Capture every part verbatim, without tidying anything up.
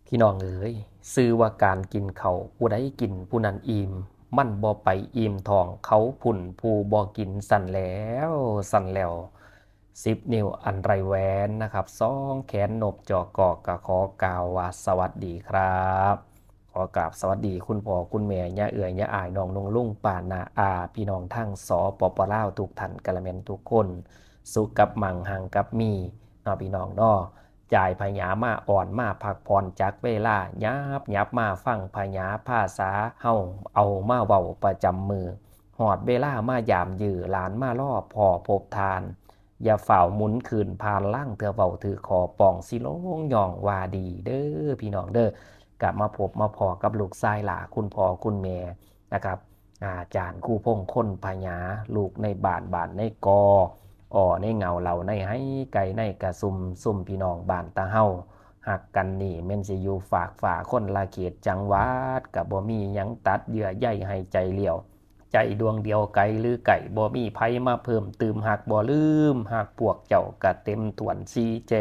พี่น้องเอ๋ย ชื่อว่าการกินข้าว ผู้ใดกินผู้นั้นอิ่ม มันบ่ไปอิ่มท้องเขาพุ้น ผู้บ่กินซั้นแหล้ว ซั้นแหล้ว สิบ นิ้วอันไรแหวนนะครับ สอง แขนนบ จอ กอ กะ ขอกล่าวว่าสวัสดีครับ ขอกราบสวัสดีคุณพ่อคุณแม่ ย่าเอื้อย ย่าอ้าย น้องนงลุง ป้าน้าอา พี่น้องทาง สปป ลาว ทุกท่านกะละแม่นทุกคน สุขกับมั่ง หังกับมี เนาะพี่น้องเนาะ จ่ายพญามาอ่อนมาพักผ่อนจากเวลา หยับหยับมาฟังพญาภาษาเฮา เอามาเว้าประจำมื้อ ฮอดเวลามายามยื้อ หลานมารอพ่อพบท่าน อย่าฟ้าวหมุนคืนผ่านหลัง เทื่อเว้าถือข้อปองสิลงย่องว่าดีเด้อพี่น้องเด้อ กลับมาพบมาพ้อกับลูกชายหล้า คุณพ่อคุณแม่นะครับ อาจารย์ครูพงษ์ คนพญา ลูกในบ้าน บ้านในกอ อ้อในเหง้า เหล้าในไฮ ไก่ในกะซุ่ม ซุ่มพี่น้องบ้านตาเฮา ฮักกันนี่แม่นสิอยู่ฟากฟ้าคนละเขตจังหวัด กะบ่มีหยังตัดเยื่อใยให้ใจเลี้ยว ใจดวงเดียวไกลหรือใกล้ บ่มีไผมาเพิ่มเติม ฮักบ่ลืม ฮักพวกเจ้ากะเต็มถ้วนสี่แจ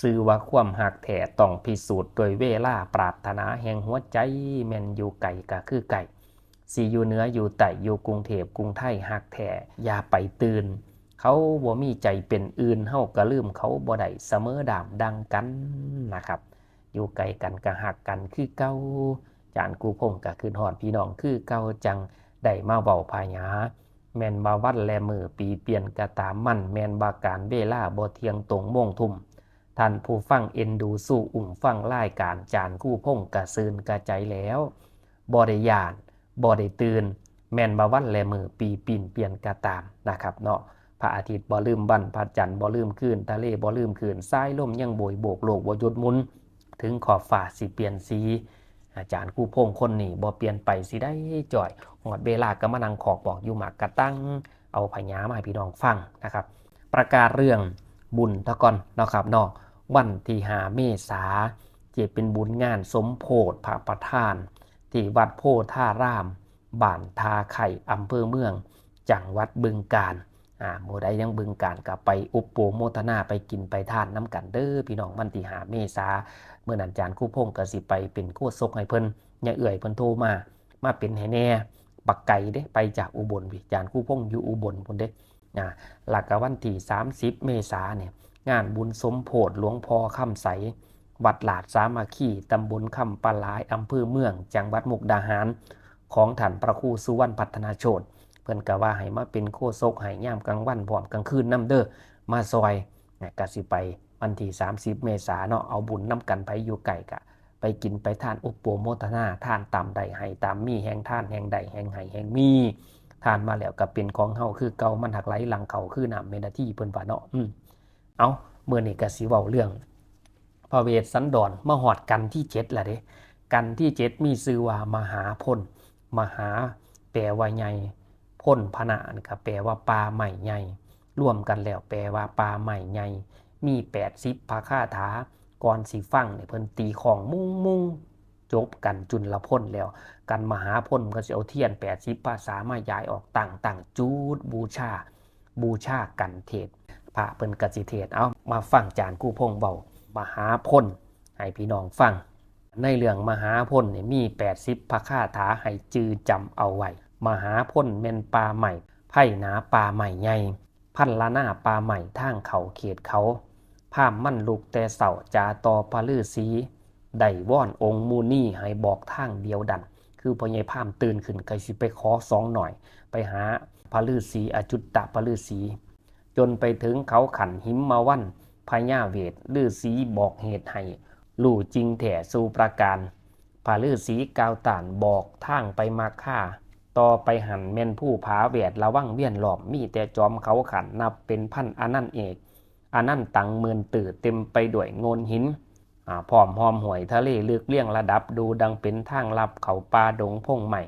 ชื่อว่าความฮักแท้ต้องพิสูจน์ด้วยเวลา ปรารถนาแห่งหัวใจ แม่นอยู่ไกลกะคือใกล้ สิอยู่เหนืออยู่ใต้ อยู่กรุงเทพกรุงไทย ฮักแท้อย่าไปตื่น เขาบ่มีใจเป็นอื่น เฮากะลืมเขาบ่ได้ เสมอด้ามดังกันนะครับ อยู่ไกลกันกะฮักกันคือเก่า อาจารย์ครูพงษ์กะคิดฮอดพี่น้องคือเก่า จั่งได้มาเว้าพญา แม่นว่าวันและมื้อปีเปลี่ยนกะตามมัน แม่นว่าการเวลาบ่เที่ยงตรงโมงทุ่ม ท่านผู้ฟังเอ็นดูสู้อุ้มฟังรายการ อาจารย์ครูพงษ์กะซื่นกะใจแล้ว บ่ได้ย้าน บ่ได้ตื่น แม่นว่าวันและมื้อปีปีนเปลี่ยนกะตามนะครับเนาะ พระอาทิตย์บ่ลืมวัน พระจันทร์บ่ลืมคืน ทะเลบ่ลืมคลื่น สายลมยังโบยโบก โลกบ่หยุดหมุน ถึงขอบฟ้าสิเปลี่ยนสี อาจารย์ครูพงษ์คนนี้บ่เปลี่ยนไปสิได้จ้อย ฮอดเวลากะมานั่งขอกบอกอยู่หมากกะตัง เอาพญามาให้พี่น้องฟังนะครับ ประกาศเรื่องบุญตะก่อนเนาะครับเนาะ วันที่ห้า เมษา จะเป็นบุญงานสมโภชพระประธาน ที่วัดโพธาราม บ้านท่าไข่ อำเภอเมือง จังหวัดบึงกาฬ อ่า หมู่ใดยังบึงกาฬกะไปอุปโภคโมทนา ไปกินไปทานนำกันเด้อพี่น้อง วันที่ห้า เมษา มื้อนั้นอาจารย์ครูพงษ์กะสิไปเป็นโฆษกให้เพิ่น ย่าเอื้อยเพิ่นโทรมา มาเป็นให้แหน่ บักไกลเด้ ไปจากอุบลพี่ อาจารย์ครูพงษ์อยู่อุบลพุ้นเด้ อ่า แล้วกะวันที่สามสิบ เมษาเนี่ย งานบุญสมโภชหลวงพ่อคำใส วัดลาดสามัคคี ตำบลคำปะหลาย อำเภอเมือง จังหวัดมุกดาหาร ของท่านพระครูสุวรรณพัฒนาโชติ เพิ่นกะว่าให้มาเป็นโฆษกให้ยามกลางวันพร้อมกลางคืนนำเด้อ มาซอย นะ กะสิไปวันที่สามสิบ เมษาเนาะ เอาบุญนำกัน ไผอยู่ไกลกะไปกินไปทาน อุปโภคโมทนา ทานตามได้ให้ตามมี แฮงทานแฮงได้ แฮงให้แฮงมี ทานมาแล้วกะเป็นของเฮาคือเก่า มันหักไหลหลั่งเข้าคือน้ำแม่นทีเพิ่นว่าเนาะ อืม เอา มื้อนี้กะสิเว้าเรื่อง พระเวสสันดร มาฮอดกันที่เจ็ดละเด้ กันที่เจ็ดมีชื่อว่ามหาพล มหา แปลว่าใหญ่ พลพนะนั่นกะแปลว่าป่าไม้ใหญ่ รวมกันแล้วแปลว่าป่าไม้ใหญ่ มีแปดสิบพระคาถา ก่อนสิฟังเนี่ยเพิ่นตีค้องมุ้งมุ้ง จบกันจุลพลแล้ว กันมหาพลก็สิเอาเทียนแปดสิบพรรษามาย้ายออกตั้ง ตั้งจุดบูชา บูชากันเทศน์ พระเพิ่นกะสิเทศน์ เอามาฟังอาจารย์ครูพงษ์เว้า มหาพล ให้พี่น้องฟัง ในเรื่องมหาพลนี่มีแปดสิบพระคาถาให้จื่อจำเอาไว้ มหาพลแม่นป่าไม้ ไพหนาป่าไม้ใหญ่ พันละนาป่าไม้ทางเข้าเขตเขา พราหมณ์มันลุกแต่เช้า จาต่อพระฤาษี ได้วอนองค์มุนีให้บอกทางเดียวดัน คือพ่อใหญ่พราหมณ์ตื่นขึ้น ใครสิไปขอสองหน่อย ไปหาพระฤาษีอจุตตะพระฤาษี จนไปถึงเขาขันหิมมาวัน พญาเวทฤาษีบอกเหตุให้ รู้จริงแท้สู่ประการ พระฤาษีกล่าวต้านบอกทางไปมัคคา ต่อไปหั้นแม่นภูผาแวดระวังเวียนล้อม มีแต่จอมเขาขันนับเป็นพันอานันเอก อานันตังหมื่นตื้อ เต็มไปด้วยโงนหิน อ่า พร้อมหอมห้วยทะเลลึกเรียงระดับ ดูดังเป็นทางลับเข้าป่าดงพงไม้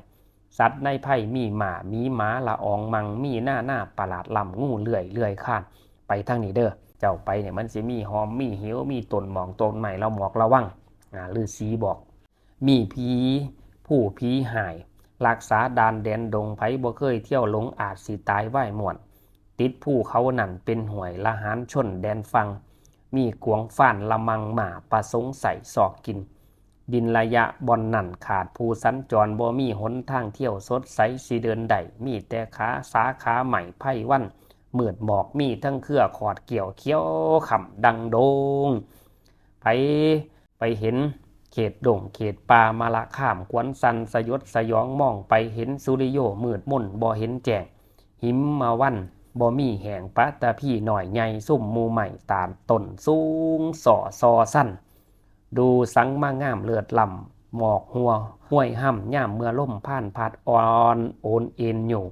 สัตว์ในไพรมีม้า มีหมาละอองมัง มีนานาประหลาดล้ำ งูเลื่อยเลื่อยคลาน ไปทางนี้เด้อ เจ้าไปเนี่ยมันสิมีหอม มีเหว มีต้นหมองต้นไม้ ละหมอกระวัง อ่า ฤาษีบอก มีผีผู้ผีหาย รักษาด่านแดนดง ไผบ่เคยเที่ยวหลง อาจสิตายวายม่วน ติดภูเขานั่นเป็นห้วย ละหานชนแดนฝั่ง มีกวงฟ้านละมังหมาประสงค์ใส่ซอกกิน ดินระยะบ่อนนั่นขาดผู้สัญจร บ่มีหนทางเที่ยวสดใสสิเดินได้ มีแต่ขาสาขาใหม่ไพร่วัน มืดหมอกมีทั้งเครือขอดเกี่ยวเขียวค่ำดังโดง ไป ไปเห็นเขตดงเขตป่ามาละข้ามขวัญสั่นสยดสยองมองไปเห็นสุริโยมืดมนบ่เห็นแจ้ง หิมมาวันบ่มีแห่งปะตะพีหน่อยใหญ่ซุ่มหมู่ไม้ตาลต้นสูงส่อซอสั้น ดูสังมางามเลิศล้ำหมอกหัวห้วยห้ำย่ามเมื่อลมผ่านพัดอ่อนโอนเอ็นอยู่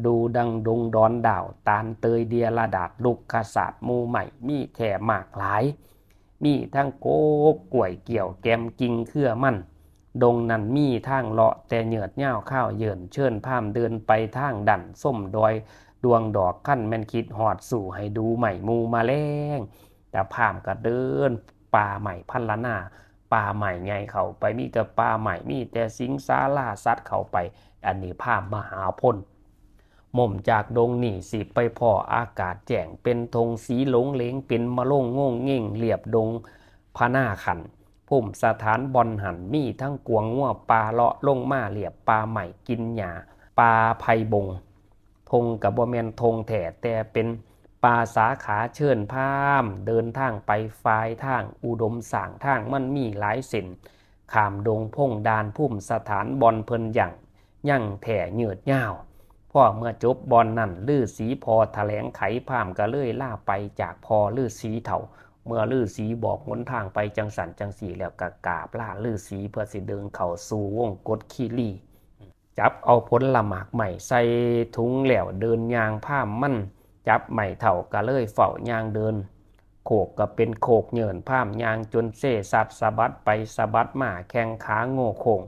ดูดังดงดอนดาวตาลเตยเดียระดาษลุกขศาสตร์หมู่ไม้มีแท้มากหลาย มีทั้งโกกกล้วยเกี่ยวแกมกิ่งเครือมัน ดงนั้นมีทางเลาะแต่เหยือดยาวข้าวเยินเชิญพราหมณ์เดินไปทางดันส้มดอยดวงดอกขั้นแม่นคิดหอดสู่ให้ดูใหม่หมู่มาแลง แต่พราหมณ์ก็เดินป่าใหม่พันละหน้าป่าใหม่ใหญ่เข้าไปมีแต่ป่าใหม่มีแต่สิงสาราสัตว์เข้าไป อันนี้พราหมณ์มหาพล ม่มจากดงนี่สิไปพ้ออากาศแจ้งเป็นทงสีหลงเหลงเป็นมะโลงโง่งเง่งเรียบดงพนาขัน ภูมิสถานบ่อนหันมีทั้งกวงงัวป่าเลาะลงมาเรียบป่าใหม่กินหญ้าป่าไผ่บง ทงกะบ่แม่นทงแท้แต่เป็นป่าสาขาเชิญพราหมณ์เดินทางไปฝ่ายทางอุดมสร้างทางมันมีหลายเส้น ข้ามดงพงด่านภูมิสถานบ่อนเพิ่นยังยังแท้ยืดยาว พอเมื่อจบบ่อนนั่นฤๅษีพอแถลงไขพราหมณ์ก็เลยลาไปจากพอฤๅษีเฒ่า เมื่อฤๅษีบอกหนทางไปจังสันจังสี่แล้วก็กราบลาฤๅษีเพื่อสิเดินเข้าสู่วงกฏคีรี จับเอาผลละหมากไม้ใส่ถุงแล้วเดินย่างพราหมณ์มันจับไม้เฒ่าก็เลยเฝ้าย่างเดิน โคกก็เป็นโคกเยินพราหมณ์ย่างจนเซสัดสะบัดไปสะบัดมาแข้งขาโง่โค้ง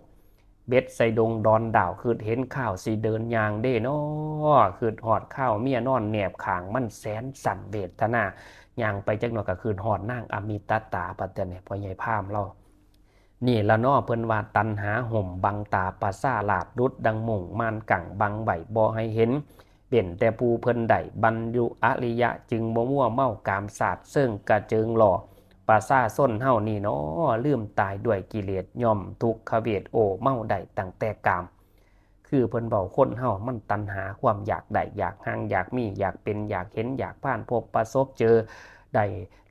เบ็ดใส่ดงดอนดาวคืดเห็นข้าวสิเดินย่างเด้น้อคืดหอดข้าวเมียนอนแนบข้างมันแสนสั่นเวทนาย่างไปจักหน่อยก็คืดหอดนางอมิตตาปัตตเนี่ยพ่อใหญ่พราหมณ์เรา นี่ละน้อเพิ่นว่าตัณหาห่มบังตาประสาทลาดดุดดังมุ่งม่านกังบังไว้บ่ให้เห็น เป็นแต่ผู้เพิ่นได้บรรลุอริยะจึงบ่มัวเมากามสาดเซิ่งกระเจิงหล่อประชาชนเฮานี่น้อลืมตายด้วยกิเลสย่อมทุกขเวทโอเมาได้ตั้งแต่กาม คือเพิ่นเว้าคนเฮามันตัณหาความอยากได้อยากห่างอยากมีอยากเป็นอยากเห็นอยากผ่านพบประสบเจอ ได้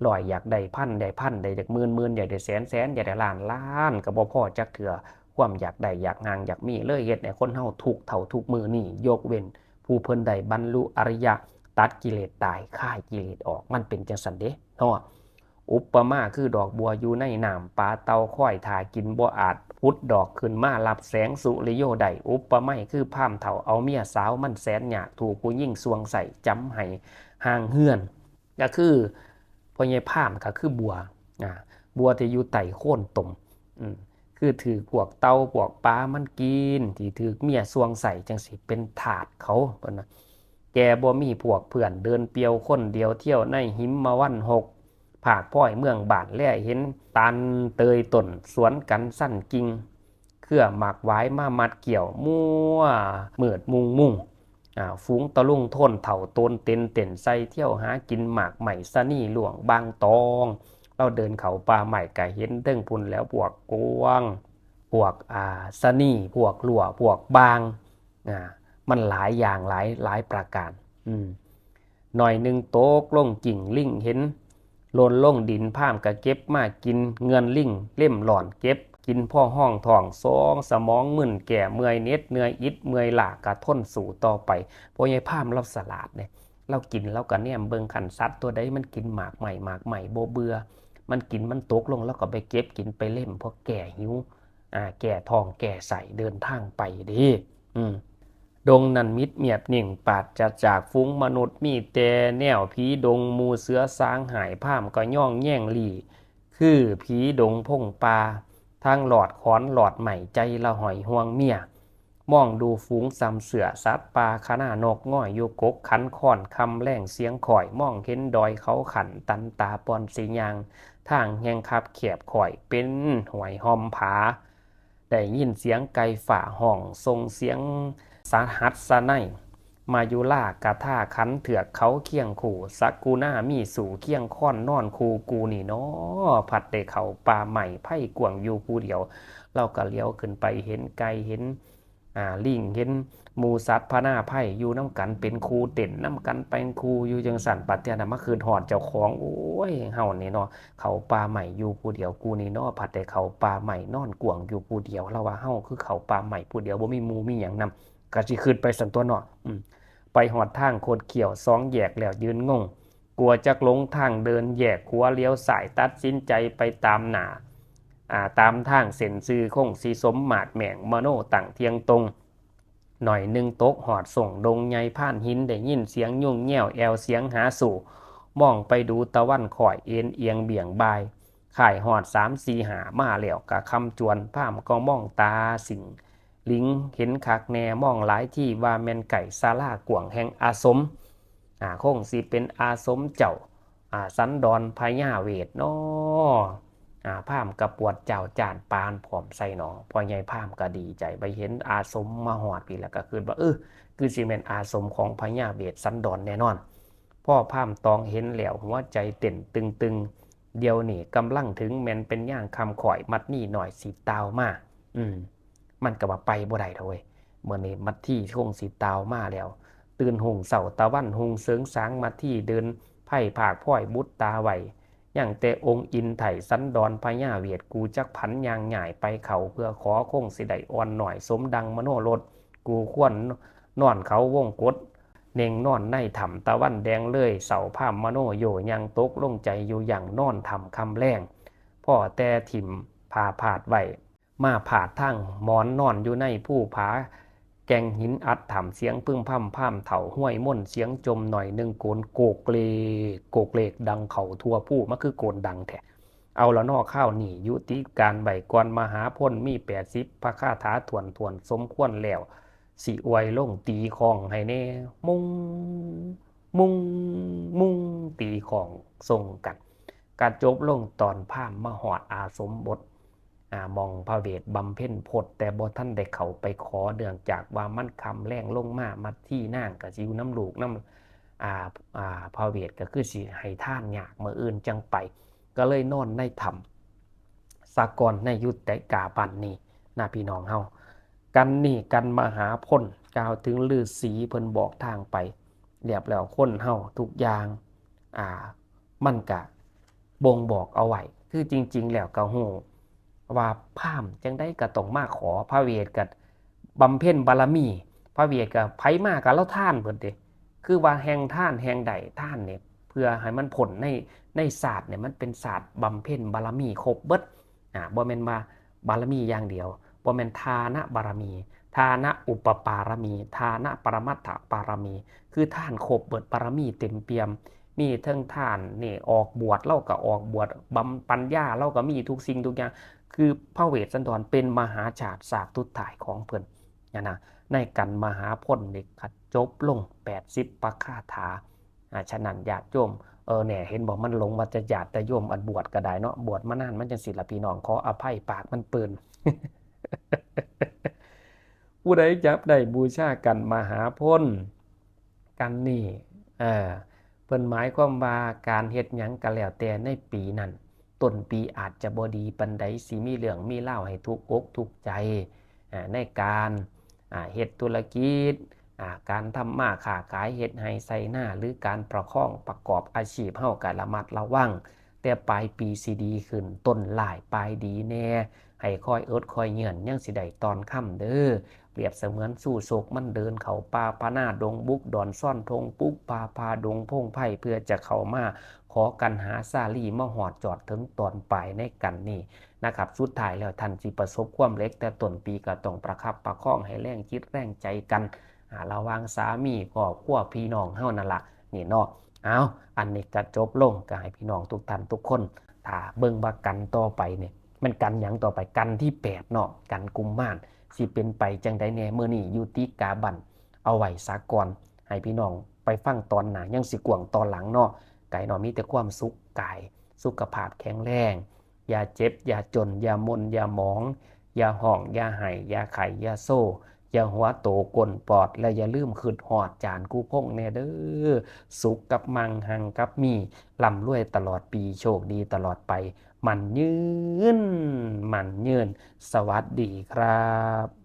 ร้อยอยากได้พันได้พันได้จักหมื่นหมื่นอยากได้แสนแสนอยากได้ล้านล้านก็บ่พอจักเทื่อความอยากได้อยากห่างอยากมีเลยเฮ็ดให้คนเฮาทุกข์เฒ่าทุกมื้อนี้ยกเว้นผู้เพิ่นได้บรรลุอริยะตัดกิเลสตายคายกิเลสออกมันเป็นจังซั่นเด้เนาะ อุปมาคือดอกบัวอยู่ในน้ำปลาเต่าคอยถ่ากินบ่อาจพุดดอกขึ้นมารับแสงสุริโยได้อุปไมยคือพราหมณ์เฒ่าเอาเมียสาวมันแสนยากถูกผู้หญิงสวงใส่จำให้ห่างเฮือน ก็คือพ่อใหญ่พราหมณ์ก็คือบัวอ่าบัวที่อยู่ใต้โคนต้นอืมคือถืกพวกเต่าพวกปลามันกินที่ถืกเมียสวงใส่จังสิเป็นทาสเขาเพิ่นนะแกบ่มีพวกเพื่อนเดินเปียวคนเดียวเที่ยวในหิมมาวันหก ผากพ้อยเมืองบ้านแลเห็นตาลเตยต้นสวนกันสั้นกิ่งเครือหมากหวายมามัดเกี่ยวมั่วมืดมุงมุ่งอ่าฝูงตะลุงโทนเฒ่าโตนเต็นเต็นใส่เที่ยวหากินหมากไม้สะนีหลวงบางตอง เราเดินเข้าป่าไม้ก็เห็นเทิงพุ้นแล้วพวกกวางพวกอ่าสะนีพวกลั่วพวกบางอ่ามันหลายอย่างหลายหลายประการอืม หน่อยหนึ่งตกลงกิ่งลิงเห็นหล่นลงดินพราหมณ์ก็เก็บมากินเงือนลิงเล่มหล่อนเก็บกินพ่อห้องท้องสองสมองมึนแก่เมื่อยเหน็ดเหนื่อยอิดเมื่อยล้าก็ทนสู้ต่อไปพ่อใหญ่พราหมณ์ลาวฉลาดเด้ลาวกินลาวก็แนมเบิ่งคันสัตว์ตัวใดมันกินหมากไม้หมากไม้บ่เบื่อมันกินมันตกลงลาวก็ไปเก็บกินไปเล่มพอแก้หิวอ่าแก้ท้องแก้ไส้เดินทางไปเด้อืม ดงนั้นมิดเมียบนิ่งปราศจากฝูงมนุษย์มีแต่แนวผีดงหมู่เสือสางหายพราหมณ์ก็ย่องแย่งหลีคือผีดงพงป่าทั้งหลอดขอนหลอดไม้ใจละหอยห่วงเมียมองดูฝูงส่ำเสือสัตว์ป่าคะนานกง่อยอยู่กกขันค่อนคำแลงเสียงข่อยมองเห็นดอยเขาขันตันตาปอนสิย่างทางแห่งคับแคบข่อยเป็นห้วยห่อมผา ได้ยินเสียงไก่ฟ้าฮ้องส่งเสียงสหัสไนย มายุรากะทาขันเถือกเขาเคียงคู่ สักกุณามีสู่เคียงค้อนนอนคู่ กูนี่น้อ พัดได้เข้าป่าไม้ไพรกว้างอยู่ผู้เดียว ลาวกะเหลียวขึ้นไปเห็นไก่เห็น อ่า ลิง เห็นหมู่สัตว์พนาไพรอยู่นำกันเป็นคู่ เต้นนำกันเป็นคู่อยู่จั่งซั้น บัดเทื่อนั้นมาคิดฮอดเจ้าของ โอ้ย เฮานี่เนาะ เข้าป่าไม้อยู่ผู้เดียว กูนี่น้อ พัดได้เข้าป่าไม้นอนกว้างอยู่ผู้เดียว ลาวว่าเฮาคือเข้าป่าไม้ผู้เดียว บ่มีหมู่มีหยังนำ กะสิคิดไปซั้นตั๊วเนาะ อืม ไปฮอดทางคดเคี้ยวสองแยกแล้วยืนงง กลัวจักหลงทางเดิน แยกขวาเลี้ยวซ้าย ตัดสินใจไปตามหน้า อ่า ตามทางเส้นซื่อ คงสิสมมาตรแม่ง มโนตั้งเที่ยงตรง หน่อยหนึ่งตกฮอดส่งดงใหญ่พานหิน ได้ยินเสียงยุ่งแย่วแอ่วเสียงหาสู่ มองไปดูตะวันค่อยเอนเอียงเบี่ยงบ่าย ค่ายฮอดสามสี่ห้ามาแล้วกะค่ำจวน พราหมณ์ก็มองตาสิง หลิงเห็นคักแน่ มองหลายทีว่าแม่นไก่ศาลากว้างแห่งอาสม อ่า คงสิเป็นอาสมเจ้า อ่า สันดรพญาเวทน้อ อ่า พราหมณ์กะปวดเจ้าจ้านปานพร้อมใส่หนอ พ่อใหญ่พราหมณ์กะดีใจ ไปเห็นอาสมมาฮอดพี้แล้วกะคิดว่า เออ คือสิแม่นอาสมของพญาเวทสันดรแน่นอน พอพราหมณ์ตองเห็นแล้วหัวใจเต้นตึงๆ เดี๋ยวนี้กำลังถึง แม่นเป็นยามค่ำ ข้อยมัดนี่น้อยสิต่าวมา อืม มันกะว่าไปบ่ได้ดอกเว้ย มื้อนี้มัดที่คงสิต่าวมาแล้ว ตื่นฮุ่งเช้าตะวันฮุ่งเสิงสาง มัดที่เดินไพร่ผากพ้อยบุดตาไว ยังแต่องค์อินไถ่สันดรพญาเวท กูจักผันย่างย้ายไปเข้าเพื่อขอ คงสิได้อ่อนน้อยสมดังมโนรส กูควรนอนเขาวงกต เน่งนอนในถ้ำตะวันแดงเลยเช้า พราหมณ์มโนโยย่างตกลงใจอยู่อย่างนอนถ้ำค่ำแลง พ้อแต่ถิ่มผ้าพาดไว้ มาพาดทางหมอนนอนอยู่ในภูผา แก่งหินอัดถ้ำเสียงพึมพำพราหมณ์เฒ่าห้วยมนต์เสียงจ่มหน่อยหนึ่งโกนโกกเลก โกกเลกดังเข้าทั่วภู มันคือโกนดังแท้ เอาละน้อ คราวนี้ยุติการไว้ก่อน มหาพลมีแปดสิบพระคาถาถ้วนๆ สมควรแล้ว สิอวยลงตีค้องให้แน่ มุง มุง มุง ตีค้องส่งกัน กะจบลงตอนพราหมณ์มาฮอดอาสมบท อ่า หม่องพระเวทบำเพ็ญพจน์ แต่บ่ทันได้เข้าไปขอ เนื่องจากว่ามันค่ำแลงลงมา มัดที่นางกะสิอยู่นำลูกนำ อ่า อ่า พระเวทกะคือสิให้ทานยาก มื้ออื่นจั่งไป กะเลยนอนในถ้ำซะก่อน ในยุติกาบั้นนี้นะพี่น้องเฮา กันนี้กันมหาพล กล่าวถึงฤๅษีเพิ่นบอกทางไป เรียบแล้ว คนเฮาทุกอย่าง อ่า มันกะบ่งบอกเอาไว้ คือจริงๆ แล้วกะฮู้ว่าพราหมณ์จั่งใดกะต้องมาขอ พระเวทกะบำเพ็ญบารมี พระเวทกะไผมากะลาวทานเบิดเด้ คือว่าแห่งทานแห่งใด ทานเนี่ยเพื่อให้มันพ้นใน ในชาติเนี่ย มันเป็นชาติบำเพ็ญบารมีครบเบิด อ่า บ่แม่นว่าบารมีอย่างเดียว บ่แม่นทานะบารมี ทานะอุปปารมี ทานะปรมัตถปารมี คือทานครบเบิด บารมีเต็มเปี่ยม มีเทิงทานนี่ ออกบวชลาวกะออกบวช บำ ปัญญาลาวกะมีทุกสิ่งทุกอย่าง คือพระเวสสันดรเป็นมหาชาติ ชาติสุดท้ายของเพิ่นนะนะ ในกันมหาพลนี่กะจบลงแปดสิบพระคาถา อ่า ฉะนั้นญาติโยม เออ แหน่ เห็นบ่ มันหลงว่าจะญาติแต่โยม อันบวชกะได้เนาะ บวชมานานมันจั่งซี้ล่ะพี่น้อง ขออภัยปากมันเปื้อน ผู้ใดจักได้บูชากันมหาพล กันนี้ เออ เพิ่นหมายความว่าการเฮ็ดหยังกะแล้วแต่ในปีนั้น ต้นปีอาจจะบ่ดีปานใด สิมีเรื่องมีราวให้ทุกข์อกทุกข์ใจ อ่า ในการ อ่า เฮ็ดธุรกิจ อ่า การทำมาค้าขาย เฮ็ดไร่ไถนา หรือการประคองประกอบอาชีพ เฮากะระมัดระวัง แต่ปลายปีสิดีขึ้น ต้นร้ายปลายดีแหน่ ให้คอยอดคอยเยื่อน ยังสิได้ต่อนคำเด้อ เปรียบเสมือนสู้ชกมันเดินเข้าป่าพนาดง บุกดอนซ่อนทง ปุกป่าพาดงพงไพร เพื่อจะเข้ามาขอกันหาสาลี มาฮอดจอดถึงตอนปลายในกันนี้นะครับ สุดท้ายแล้วท่านสิประสบความสำเร็จ แต่ต้นปีกะต้องประคับประคองให้แรงจิตแรงใจกัน อ่า ระหว่างสามีครอบครัวพี่น้องเฮานั่นล่ะ นี่เนาะ เอา อันนี้กะจบลง กะให้พี่น้องทุกท่านทุกคน ถ้าเบิ่งว่ากันต่อไปนี่ มันกันหยังต่อไป กันที่แปดเนาะ กันกุมมาร สิเป็นไปจั่งใดแหน่ มื้อนี้ยุติกาบั้นเอาไว้ซะก่อน ให้พี่น้องไปฟังตอนหน้า ยังสิกว้างตอนหลังเนาะ กะให้น้องมีแต่ความสุขกาย สุขภาพแข็งแรง อย่าเจ็บ อย่าจน อย่าหม่น อย่าหมอง อย่าฮ้อง อย่าไห้ อย่าไข้ อย่าโซ อย่าหัวโตก้นปอด และอย่าลืมคิดฮอดจารย์กู้พงษ์แน่เด้อ สุขกับมั่ง หังกับมี ร่ำรวยตลอดปี โชคดีตลอดไป หมั่นยืน หมั่นยืน สวัสดีครับ